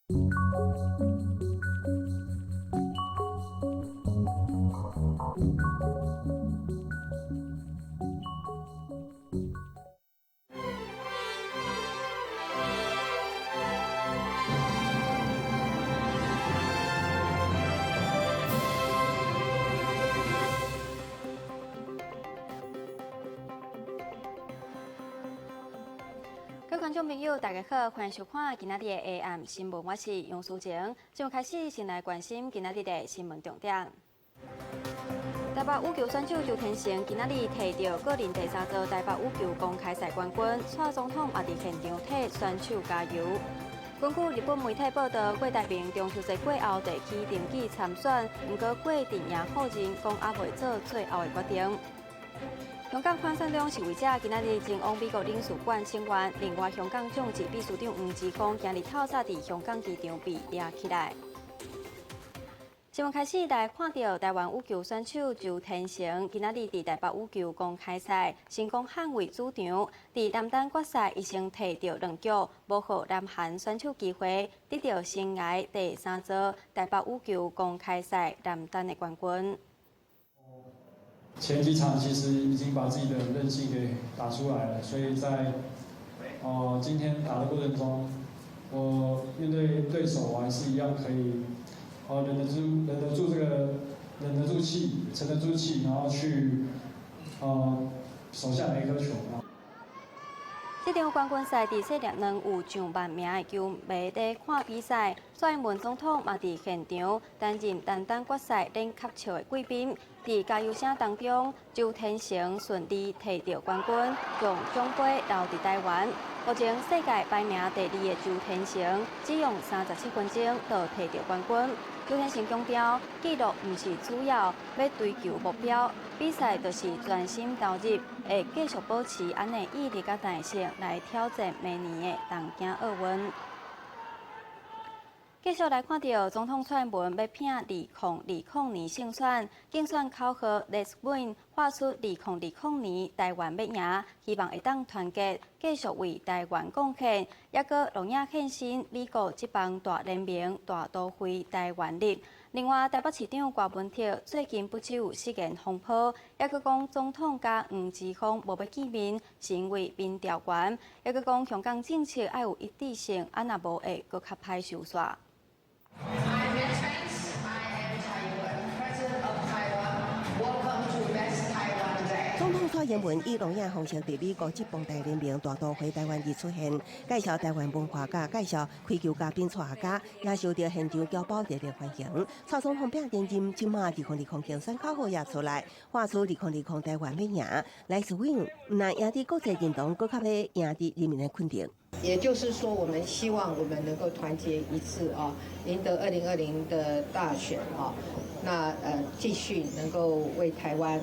各位觀眾朋友，大家好，歡迎收看今仔日的 AM 新聞，我是楊淑晴。節目開始，先來關心今仔日的新聞重點。台北羽球選手周天成今仔日提著個人第三座台北羽球公開賽冠軍，蔡總統也佇現場替選手加油。根據日本媒體報道，郭台銘中秋節過後就去登記參選，毋過郭陣營否認講猶未做最後的決定。香港反送中示威者今仔日前往美國領事館聲援。另外，香港眾志秘書長黃之鋒今日透早佇香港機場被掠起來。新聞開始來看著台灣羽球選手周天成，今仔日佇台北羽球公開賽成功捍衛主場，佇男單決賽伊先提著兩局，無予南韓選手機會，得著生涯第三座台北羽球公開賽男單的冠軍。前幾場其實已經把自己的韌性給打出來了，所以在今天打的過程中，我面對對手我還是一樣可以忍得住，忍得住這個，忍得住氣，沉得住氣，然後去守下每一顆球。這場冠軍賽佇雪梨有上萬名的球迷佇看比賽，蔡英文總統嘛佇現場擔任男單決賽領卡笑的貴賓。佇加油聲當中，周天成順利提著冠軍，將獎杯留佇台灣。目前世界排名第二的周天成，只用37分鐘就提著冠軍。周天成強調，紀錄毋是主要，欲追求目標，比賽就是專心投入，會繼續保持按呢毅力佮耐性來挑戰明年的東京奧運。繼續來看著總統蔡英文欲拚2020年勝選，競選口號 Let's Win，喊出2020年台灣欲贏，希望會當團結，繼續為台灣貢獻，抑閣錄影現身美國職棒大聯盟大都會台灣日。另外，台北市長柯文哲最近不只有失言風波，抑閣講總統佮黃之鋒無欲見面，是因為民調懸，抑閣講香港政策愛有一致性，啊若無會閣較歹收煞。 I'm Miss I am Taiwan, President of Taiwan. Welcome to Best Taiwan Day. 總統蔡英文以錄影方式佇美國職棒大聯盟大都會台灣日出現，介紹台灣文化佮介紹開球嘉賓蔡阿嘎，也受著現場僑胞熱烈歡迎。蔡總統拚連任，這馬2020競選口號也出來，喊出2020台灣欲贏，Let's win，毋但贏佇國際認同，閣較欲贏佇人民的肯定。也就是說，我們希望我們能夠團結一致啊，贏得2020的大選啊，那繼續能夠為台灣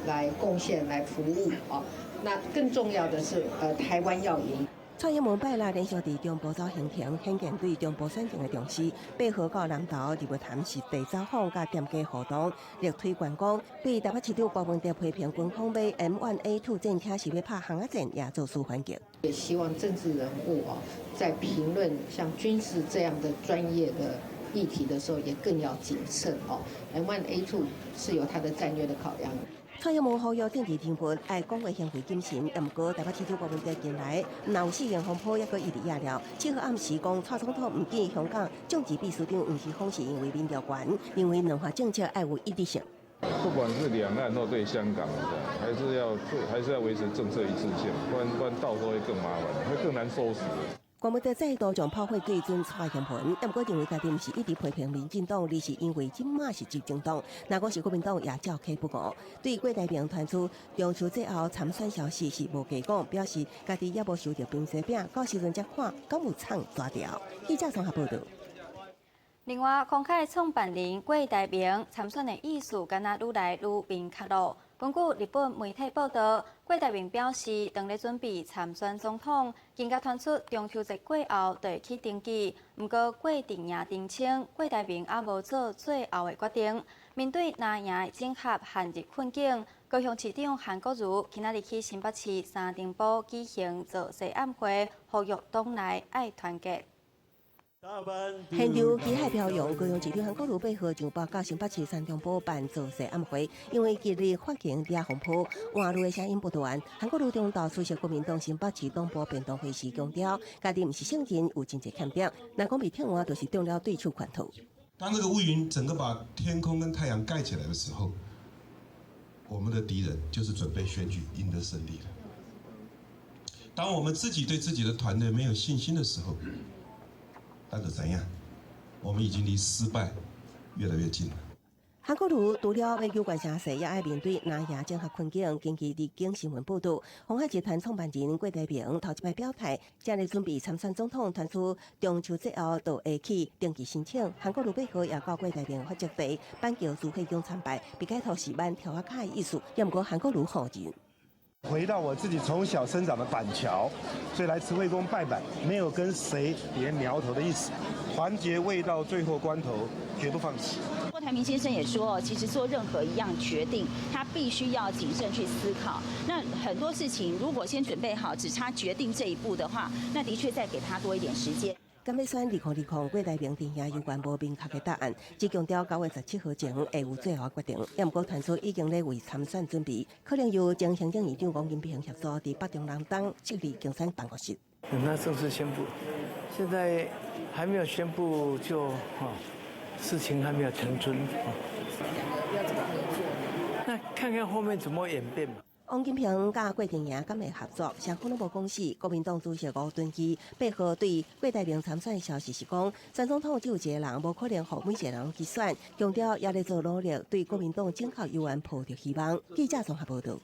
來貢獻、來服務啊。那更重要的是，台灣要贏。蔡英文拜六連續佇中部走行程，顯見對中部選情的重視。8號到南投日月潭實地走訪佮店家互動，力推觀光。對台北市長柯文哲批評軍方買 M1A2 戰車是欲拍巷仔戰，也做出反擊。也希望政治人物啊，在評論像軍事這樣的專業的議題的時候，也更要謹慎哦。M1A2 是有它的戰略的考量。蔡英文呼籲政治人物愛講話行為謹慎，毋過台北市長柯文哲近來毋但有失言風波，抑閣一直壓了，七號暗時講蔡總統毋見香港眾志秘書長黃之鋒是因為民調懸，認為兩岸政策愛有一致性。不管是兩岸或對香港的，還是要做，還是要維持政策一致性，不然到時候會更麻煩，會更難收拾。柯文哲再度將炮火對準蔡英文，毋過認為家己毋是一直批評民進黨，而是因為這馬是執政黨，若講是國民黨也照啟不誤。對郭台銘傳出中秋節後參選消息是無假講，表示家己猶無收著冰西餅，到時陣才看敢有藏大條。記者綜合報道。另外，鴻海創辦人郭台銘參選的意思，敢若愈來愈明確囉。根據日本媒體報道，郭台銘表示，當咧準備參選總統，更加傳出中秋節過後就會去登記。毋過郭陣營澄清，郭台銘猶無做最後的決定。面對藍營整合陷入困境，高雄市長韓國瑜今仔日去新北市三重埔舉行造勢晚會，呼籲黨內愛團結。現場旗海飄揚，高雄市長韓國瑜8號上晝到新北市三重埔辦造勢晚會，因為今日發行掠風波，換路的聲音不斷。韓國瑜中晝出席國民黨新北市黨部便當會時強調，家己毋是聖人，有真濟欠點。若講被撤換，就是中了對手圈套。當這個烏雲整個把天空跟太陽蓋起來的時候，我們的敵人就是準備選舉贏得勝利了。當我們自己對自己的團隊沒有信心的時候，那就怎樣？我們已經離失敗越來越近了。韓國瑜除了欲求懸聲勢，也愛面對藍營整合困境。根據日經新聞報導，鴻海集團創辦人郭台銘頭一擺表態，正咧準備參選總統，傳出中秋節後就會去登記申請。韓國瑜8號也到郭台銘發籍地板橋慈惠宮參拜，被解讀是挽柱仔跤的意思。也毋過韓國瑜否認。回到我自己從小生長的板橋，所以來慈惠宮拜拜，沒有跟誰連苗頭的意思。團結未到最後關頭，絕不放棄。郭台銘先生也說，其實做任何一樣決定，他必須要謹慎去思考。那很多事情如果先準備好，只差決定這一步的話，那的確再給他多一點時間。敢欲選2020，郭台銘陣營猶原無明確的答案，只強調9月17號前會有最後決定。也毋過傳出已經咧為參選準備，可能由前行政院長王金平協助佇北中南東設立競選辦公室。等他正式宣布，現在還沒有宣布就事情還沒有成真。兩個要怎麼合作？那看看後面怎麼演變嘛。王金平佮郭陣營敢會合作？雙方攏無講死。國民黨主席吳敦義8號對郭台銘參選的消息是講，選總統只有一個人，無可能予每一個人去選，強調也咧做努力，對國民黨整合猶原抱著希望。記者綜合報導。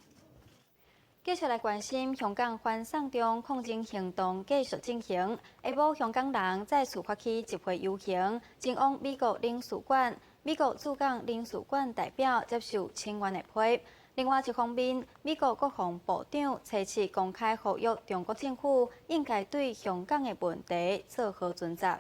繼續來關心香港反送中抗爭行動繼續進行，下晡香港人再次發起集會遊行，前往美國領事館。美國駐港領事館代表接受請願的批。另外一方面，美國國防部長初次公開呼籲中國政府應該對香港的問題做好準則。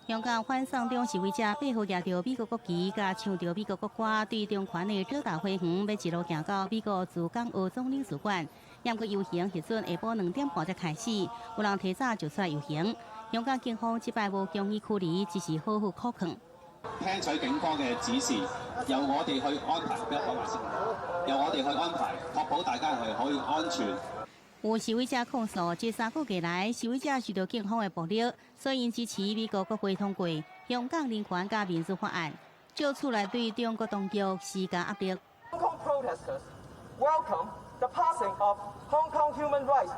香港反送中示威者8號舉著美國國旗，佮唱著美國國歌，對中環的理大花園，欲一路行到美國駐港澳總領事館。毋過遊行彼陣下晡2點半才開始，有人提早就出來遊行。香港警方這擺無將伊驅離，只是好好苦勸。聽取警方嘅指示，由我哋去安排，由我哋去安排，確保大家係可以安全。有示威者控訴，這3個月來，示威者受到警方的暴力，所以𪜶支持美國國會通過《香港人權佮民主法案》，藉此來對中國當局施加壓力。 Hong Kong protesters welcome the passing of Hong Kong Human Rights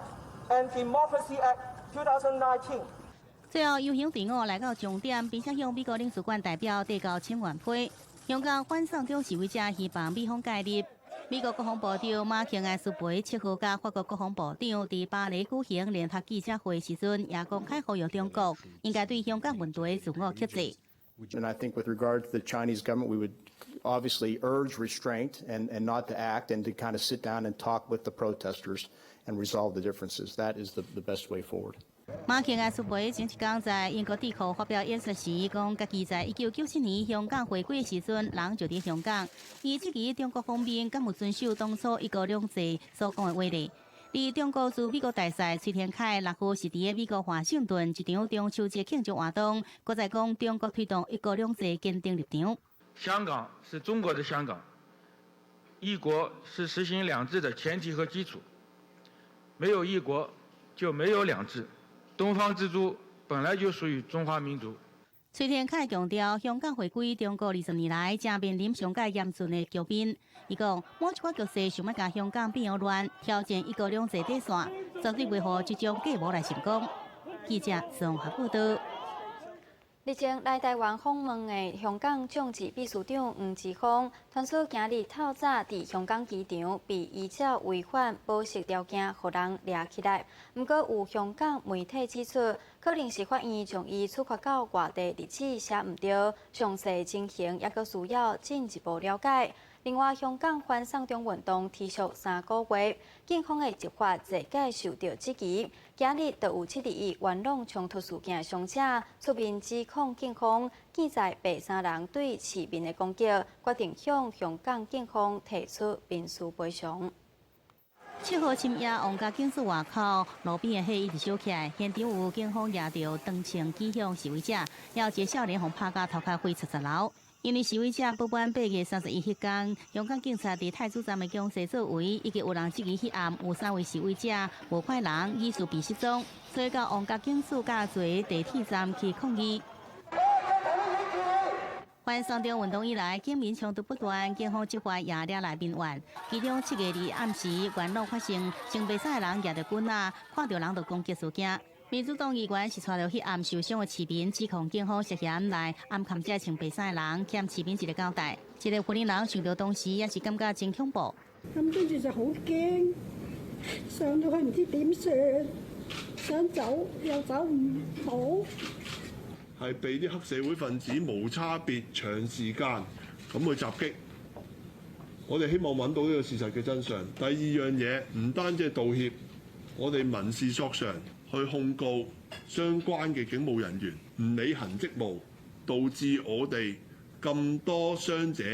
and Democracy Act 2019。最後，遊行隊伍來到終點，並且向美國領事館代表遞交請願批。香港反送中示威者希望美方介入。美國國防部長馬克艾斯培7號佮法國國防部長佇巴黎舉行聯合記者會時陣，也公開呼籲中國應該對香港問題自我克制。 And I think with regard to the Chinese government, we would obviously urge restraint and not to act and to kind of sit down and talk with the protesters and resolve the differences. That is the best way forward. 馬克艾斯培前一工在英國智庫發表演說時，講家己在1994年香港回歸時陣，人就佇香港。伊質疑中國方面敢有遵守當初一國兩制所講的話咧？佇中國駐美國大使崔天凱6號是佇美國華盛頓一場中秋節慶祝活動，閣再講中國推動一國兩制堅定立場。香港是中國的香港，一國是實行兩制的前提和基礎，沒有一國就沒有兩制。東方之珠本來就屬於中華民族。崔天凱強調，香港回歸中國20年來，正面臨上蓋嚴峻的局面。伊講，某一款局勢想欲共香港變亂，挑戰一國兩制底線，絕對袂予這種計謀來成功。記者綜合報導。日前來台灣訪問的香港眾志秘書長黃之鋒，傳出今日透早佇香港機場被依照違反保釋條件，予人掠起來。毋過有香港媒體指出，可能是法院將伊處罰到外地日子寫毋對，詳細情形猶閣需要進一步了解。另外，香港反送中運動持續3個月，警方的執法濟屆受到質疑。今日就有7·21元朗衝突事件傷者出面指控警方，記載白衫人對市民的攻擊，決定向香港警方提出民事賠償。7號深夜，旺角警署外口路邊的火一直燒起來，現場有警方舉著長槍指向示威者，也有一个少年予拍甲頭殼血直直流。因為示威者不滿8月31彼工，香港警察佇太子站的強勢作為，以及有人質疑彼暗有三位示威者無款人疑似被失蹤，所以到旺角警署佮坐地鐵站去抗議。反送中運動以來，警民衝突不斷，警方執法也惹來民怨。其中7月2暗時，元朗發生穿白衫的人舉著棍仔，看著人就攻擊事件。民主黨議員是帶著彼暗受傷的市民，指控警方涉嫌來暗崁這穿白衫的人，欠市民一個交代。一個雲林人想著當時也是感覺真恐怖。咁跟住就好驚，上到去唔知點算，想走又走唔到。係被啲黑社會分子無差別長時間咁去襲擊，我哋希望揾到呢個事實嘅真相。第二樣嘢唔單止係道歉，我哋民事索償去控告相關嘅警務人員唔履行職務，導致我哋咁多傷者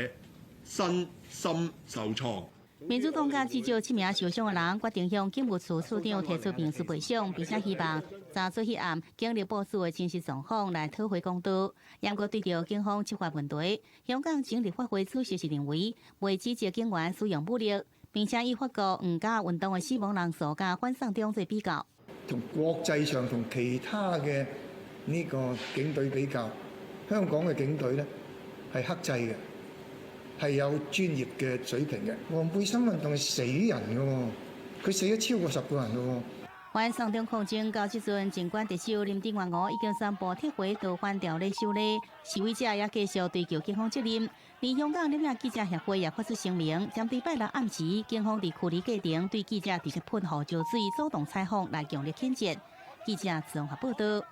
身心受創。民主黨佮至少7名受傷的人決定向警務處處長提出民事賠償，並且希望查出彼暗警力部署的真實狀況來討回公道。毋過對著警方執法問題，香港前立法會主席是認為，袂指責警員使用武力，並且以法國黃甲運動的死亡人數佮反送中做比較。同國際上同其他嘅呢個警隊比較，香港嘅警隊呢係克制嘅。係有專業嘅水平嘅。黃背心運動係死人嘅喎，佢死咗超過10個人嘅喎。反送中抗爭到這陣，儘管特首林鄭月娥已經宣布撤回逃犯條例修例，示威者也繼續追究警方責任。連香港攝影記者協會也發出聲明，針對拜六暗時警方佇驅離過程對記者直接噴胡椒水、阻擋採訪來強烈譴責。記者綜合報道。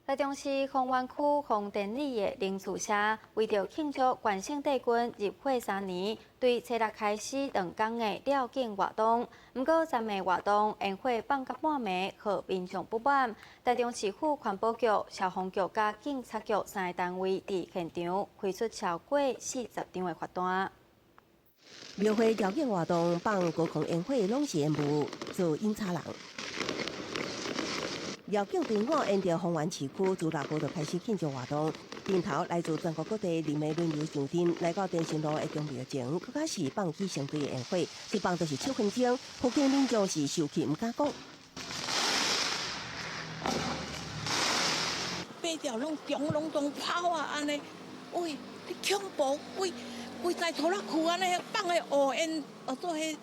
台中市豐原區豐田里的靈厝社，為著慶祝關聖帝君入會3年，對初六開始2工的吊頸活動。毋過，昨暝活動煙火放到半暝，予民眾不滿。台中市府環保局、消防局佮警察局三个單位佇現場開出超過40張的罰單。廟會吊頸活動放高空煙火，攏是煙霧做引查人。繞境隊伍沿著豐原市區自6號就開始慶祝活動，陣頭來自全國各地人的輪流上陣，來到電信路的宮廟前，閣較是放起成堆的煙火，一放就是7分鐘，附近民眾是受氣毋敢講。爬條攏中攏中炮啊，按呢，喂，你恐怖，規規台拖拉庫按呢放的烏煙，做彼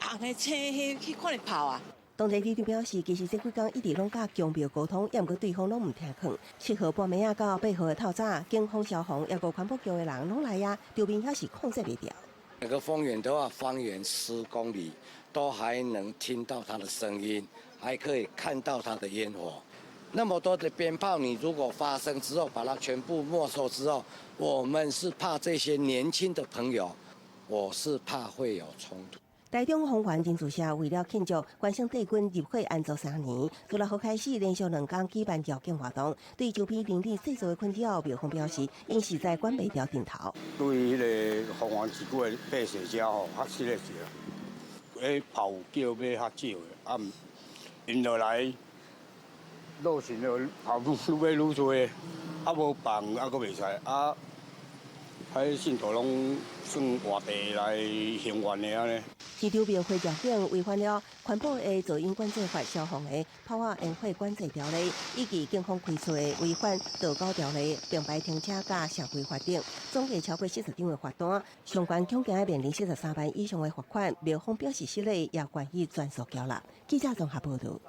紅的青的彼款的炮啊。當地里長表示，其實這幾工一直攏佮宮廟溝通，猶毋過對方攏毋聽勸。7號半暝仔到8號的透早，警方、消防抑閣環保局的人攏來啊，場面還是控制袂牢。那個豐原的話，方圓10公里都還能聽到它的聲音，還可以看到它的煙火。那麼多的鞭炮，你如果發生之後，把它全部沒收之後，我們是怕這些年輕的朋友，我是怕會有衝突。台中豐原靈厝社為了慶祝關聖帝君入會安祖3年，自6號開始連續2工舉辦繞境活動。對周邊鄰里製造的困擾，廟方表示，𪜶實在管袂牢陣頭。對彼个豐原市區的百姓遮吼，較實的是啦，彼炮叫買較少的，啊，𪜶落來路線就炮愈買愈濟，啊無放啊閣袂使啊。彼信徒攏算外地來行願的按呢。市場廟會繞境違反了環保的噪音管制法、消防的炮仔煙火管制條例，以及警方開出的違反道交條例、並排停車佮社規罰等，總計超過40張的罰單，相關恐驚面臨43萬以上的罰款。廟方表示失禮，也願意全數繳納。記者綜合報導。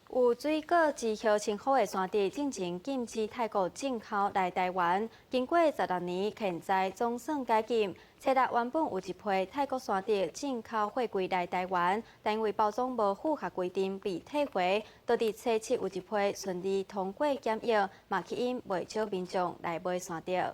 有水果之後稱呼的山豬，進前禁止泰國進口來台灣。經過16年，現在總算解禁。初六原本有一批泰國山豬進口貨櫃來台灣，但因為包裝無符合規定被退回。到佇初七有一批順利通過檢疫，嘛吸引袂少民眾來買山豬。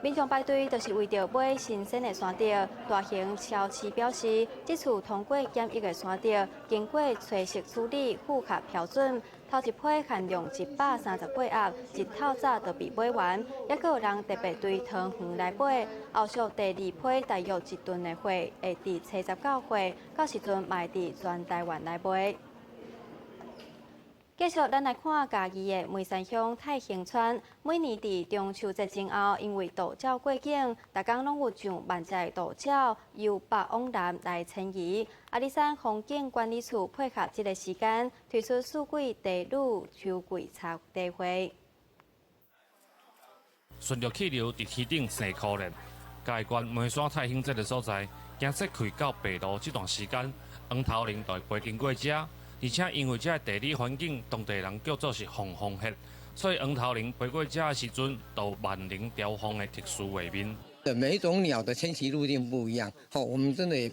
民眾排隊就是為著買新鮮的山竹。大型超市表示，這次通過檢疫的山竹，經過炊食處理，符合標準。頭一批限量138盒，一透早就被買完。猶閣有人特別對桃園來買。後續第二批大約一噸的貨，會佇初十九歲，到時陣嘛會佇全台灣來賣。繼續，咱來看嘉義的梅山鄉太興村，每年佇中秋節前後，因為渡鳥過境，逐工攏有上萬隻渡鳥由北往南來遷移。阿里山風景管理處配合這个時間，推出四季茶旅秋季茶茶會。順著氣流佇天頂生可憐，嘉義縣梅山太興這个所在，驚說開到白露這段時間，黃頭鷺就會飛經過遮。而且因為這个地理環境，當地人叫做是鳳凰穴，所以黃頭鷺飛過遮的時陣，就有萬靈雕鳳的特殊畫面。每一種鳥的遷徙路徑不一樣，好，我們真的也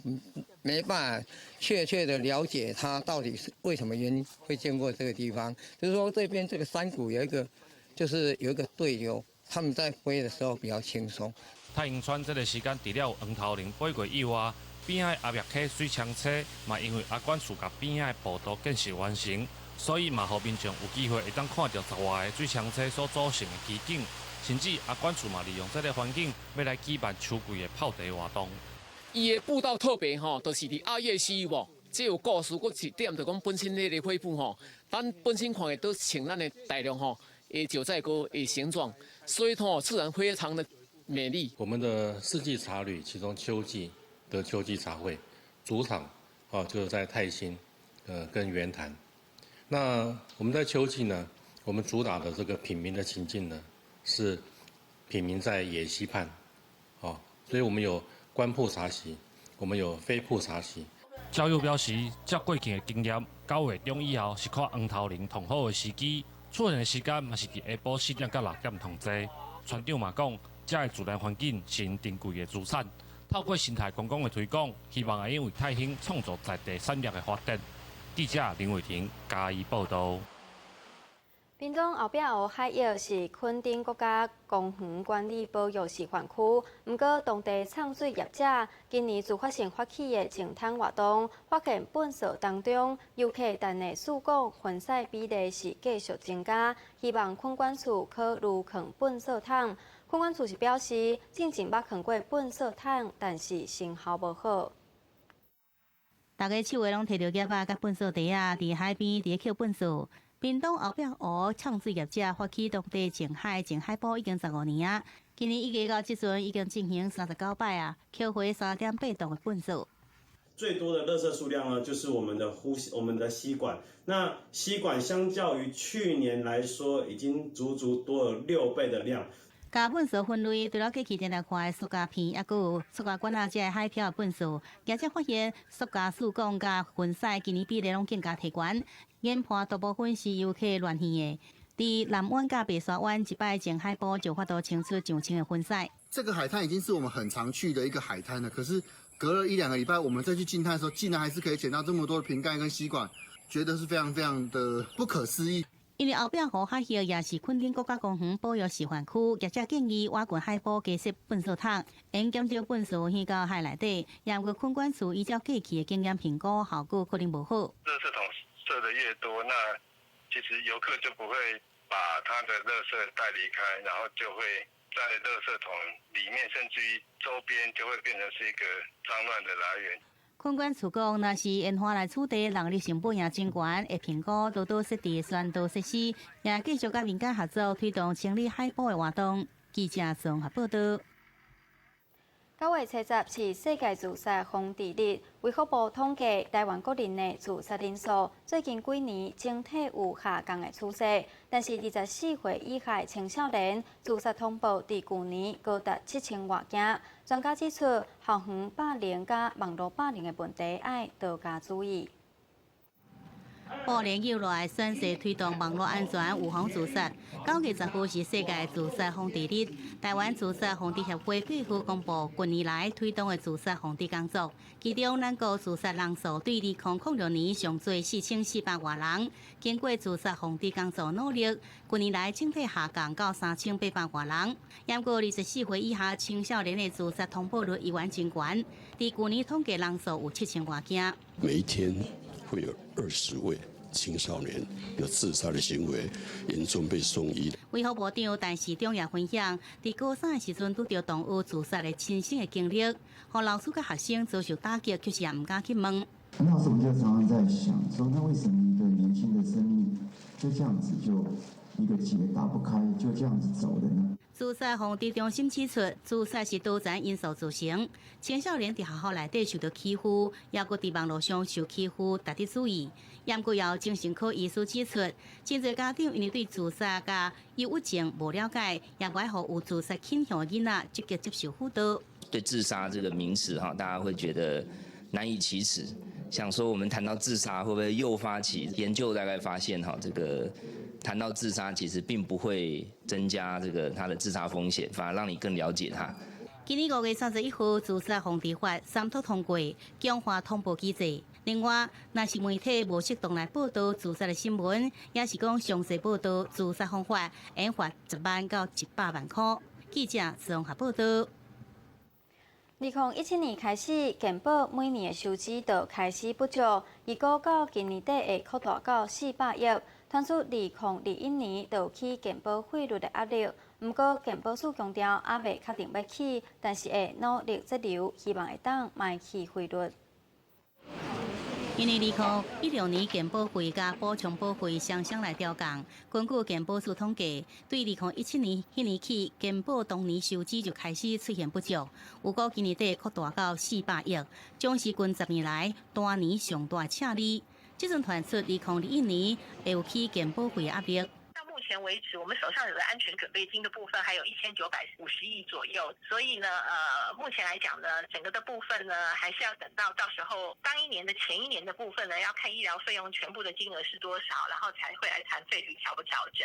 沒辦法確切的了解它到底是為什麼原因會經過這個地方。就是說，這邊這個山谷有一個，就是有一個對流，他們在飛的時候比較輕鬆。太興村這个時間，除了有黃頭鷺飛過以外，邊仔的阿麥溪水槍車嘛，因為阿管處共邊仔的步道建設完成，所以嘛，予民眾有機會會當看著10外个水槍車所組成的奇景，甚至阿管處嘛利用這个環境，欲來舉辦秋季的泡茶活動。伊的步道特別吼，就是佇阿葉溪有無？這有故事，閣一點就講本身彼个火瀑吼，咱本身看的都像咱的大陸吼，的九寨溝的形狀，所以吼自然非常的美麗。我們的四季茶旅，其中秋季的秋季茶會主場啊，就是在泰興，跟圓潭。那我們在秋季呢，我們主打的這個品茗的情境呢，是品茗在野溪畔，哦，所以我們有觀瀑茶席，我們有飛瀑茶席。教育表示，照過去的經驗，9月中以後是看黃頭鷺上好的時機，出現的時間嘛是佇下晡4點到6點同齊。村長嘛講，遮的自然環境是𪜶珍貴的資產。透過生態觀光的推廣，希望會用為泰興創造在地產業的發展。記者林偉霆嘉義報導。屏東後壁湖海域是墾丁國家公園管理保育示範區，毋過當地藏水業者今年自發性發起的淨灘活動，發現糞掃當中遊客擲的試管分細比例是繼續增加，希望墾管處可愈囥糞掃桶。墾管處是表示，進前捌囥過糞掃桶，但是成效無好。逐家手的攏提著夾仔佮糞掃袋仔，佇海邊佇咧抾糞掃。屏東後壁湖創水業者發起當地淨海淨海埔已經15年啊，今年一月到這陣已經進行39擺啊，撿回3.8噸的糞掃。最多的垃圾數量呢，就是我們的呼吸，我們的吸管。那吸管相較於去年來說，已經足足多了6倍的量。共糞掃分類，除了過去定定看的塑膠片，猶閣有塑膠管仔這个海漂的糞掃。業者發現塑膠試管佮分細今年比例攏更加提懸，研判大部分是遊客亂棄的。佇南灣佮白沙灣一擺淨海埔就有法度清出上千个分細。這個海灘已經是我們很常去的一個海灘了，可是隔了一兩個禮拜，我們再去淨灘的時候，竟然還是可以撿到這麼多的瓶蓋跟吸管，覺得是非常非常的不可思議。因為後壁湖海域也是墾丁國家公園保育示範區，業者建議倚近海埔加設糞掃桶，用減少糞掃棄到海內底。也毋過墾管處依照過去的經驗評估，效果可能無好。垃圾桶設得越多，那其實遊客就不會把他的垃圾帶離開，然後就會在垃圾桶裡面，甚至於周邊就會變成是一個髒亂的來源。墾管處講，若是煙花來取締，人力成本也真懸，會評估多多設置宣導設施，也繼續佮民間合作推動清理海埔的活動。記者綜合報導。9月70是世界自殺防治日。衛福部統計，台灣國人的自殺人數最近幾年整體有下降的趨勢，但是24歲以下青少年自殺通報佇舊年高達7000外件。專家指出，校園霸凌佮網路霸凌的問題愛多加注意。報研究落來宣示推動網路安全，預防自殺。9月10號是世界自殺防治日，台灣自殺防治協會8號公布近年來推動的自殺防治工作，其中咱國自殺人數對2006年上濟4400外人，經過自殺防治工作努力，近年來整體下降到3800外人。毋過24歲以下青少年的自殺通報率依然真懸，佇舊年統計人數有7000外件。每一天會有20位青少年有自殺的行為，嚴重被送醫。衛福部長陳時中也分享，佇高三的時陣拄著同學自殺的親身的經歷，予老師佮學生遭受打擊，卻是也毋敢去問。那時我們就常常在想，說那為什麼一個年輕的生命就這樣子就一個結打不開，就這樣子走了呢？自殺防治中心指出，自殺是多層因素造成。青少年佇學校內底受到欺負，抑閣佇網路上受欺負，值得注意。毋過有精神科醫師指出，真濟家長因為對自殺佮憂鬱症無了解，也無愛予有自殺傾向的囡仔積極接受輔導。對自殺這個名詞哈，大家會覺得難以啟齒，想說我們談到自殺會不會誘發起研究？大概發現哈，這個談到自殺其實並不會增加這個他的自殺風險，反而讓你更了解他。今年5月31號，自殺防治法三讀通過，強化通報機制。另外，若是媒體無適當來報導自殺的新聞，抑是講詳細報導自殺方法，會罰10萬到100萬塊。記者綜合報導。2017年開始，健保每年的收支就開始不足，預估到今年底會擴大到400億。傳出2021年就起健保費率的壓力，毋過健保署強調猶未確定欲起，但是會努力節流，希望會當莫起費率。因為2016年健保費佮補充保費雙雙來調降，根據健保署統計，對2017年彼年起，健保當年收支就開始出現不足，預估今年底擴大到400億，將是近10年來單年上大赤字。這陣傳出2021年會有起健保費的壓力。到目前為止，我們手上有的安全準備金的部分還有1950億左右，所以呢，目前來講呢，整個的部分呢，還是要等到到時候當一年的前一年的部分呢，要看醫療費用全部的金額是多少，然後才會來談費率調不調整。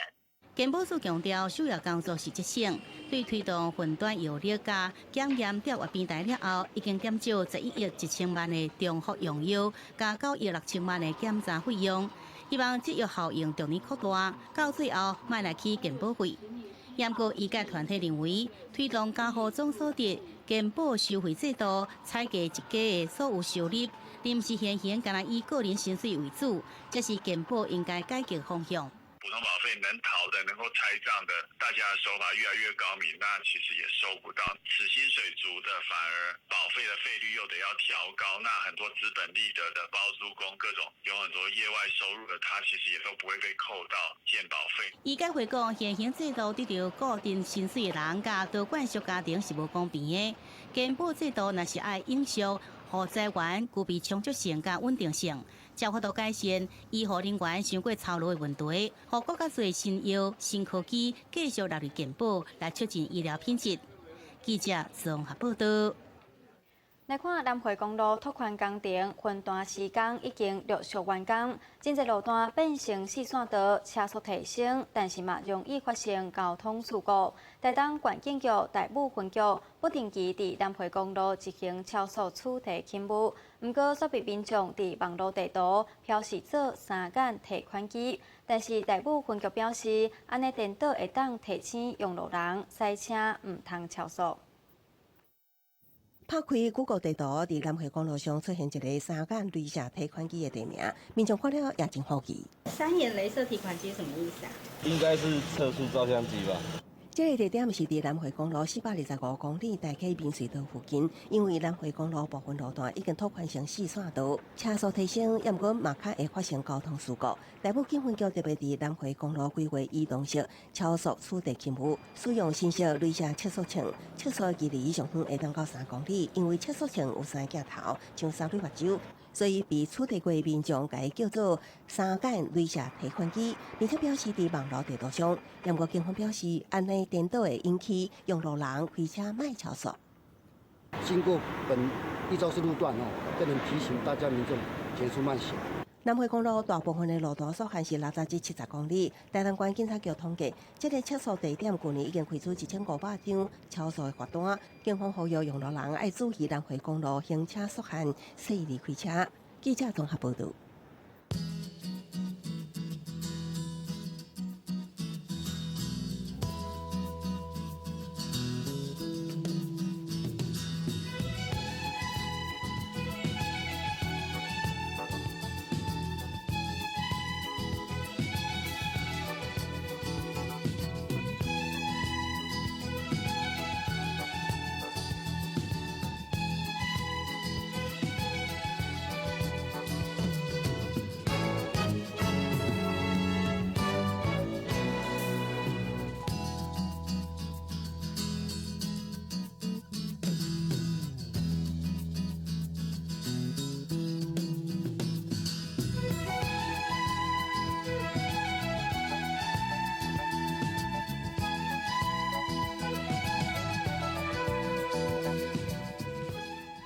健保署強調，首要工作是節省，對推動雲端藥歷佮檢驗調閱平台了後，已經減少11億1000萬的重複用藥，佮9億6千萬的檢查費用。希望節約效應逐年擴大，到最後莫來起健保費。毋過醫界團體認為，推動加戶總所得健保收費制度，採計一家的所有收入，臨時現行，干焦以個人薪水為主，這是健保應該改革方向。普通保費能逃的、能夠拆賬的，大家手法越來越高明，那其實也收不到。死薪水族的反而保費的費率又得要調高，那很多資本利得的包租公，各種有很多業外收入的，他其實也都不會被扣到健保費。醫界會講，現行制度對著固定薪水的人佮多管屬家庭是無公平的。健保制度若是愛永續，予資源具備充足性佮穩定性，才有法度改善醫護人員傷過操勞的問題，予閣較濟新藥、新科技繼續納入健保，來促進醫療品質。記者綜合報導。來看南迴公路拓寬工程，分段施工已經陸續完工，真濟路段變成四線道，車速提升，但是嘛容易發生交通事故。台東縣警局大武分局不定期佇南迴公路執行超速取締勤務，毋過煞被民眾佇網路地圖標示做三眼提款機，但是大武分局表示，按呢顛倒會當提醒用路人駛車毋通超速。拍開 Google 地圖，佇南迴公路上出現一个三眼雷射提款機的地名，民眾看了也真好奇。三眼雷射提款機什麼意思啊？應該是測速照相機吧。這个地點是佇南迴公路425公里大溪面隧道附近，因為南迴公路部分路段已經拓寬成四線道，車速提升，猶毋過嘛較會發生交通事故。大武警分局特別佇南迴公路規劃移動式超速取締勤務，使用新式雷射測速槍，測速的距離上遠會當到3公里，因為測速槍有三個鏡頭，像三對目睭。所以被取締過民眾共伊叫做三眼雷射提款機，並且標示佇網路地圖上。毋過警方表示，按呢顛倒會引起用路人開車莫超速。經過本一肇事路段哦，更能提醒大家民眾減速慢行。南迴公路大部分的路途速限是60至70公里。台南縣警察局統計，這个測速地點舊年已經開出1500張超速的罰單。警方呼籲用路人愛注意南迴公路行車速限，細膩開車。記者綜合報導。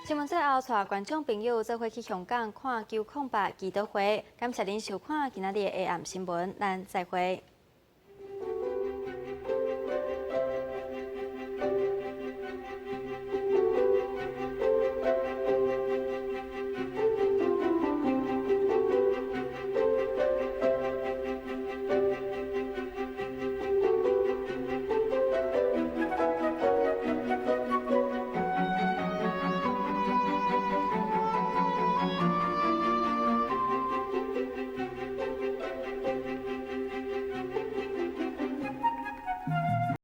新聞最後，帶觀眾朋友做伙去香港看908祈禱會。感謝您收看今仔日的下暗新聞，咱再會。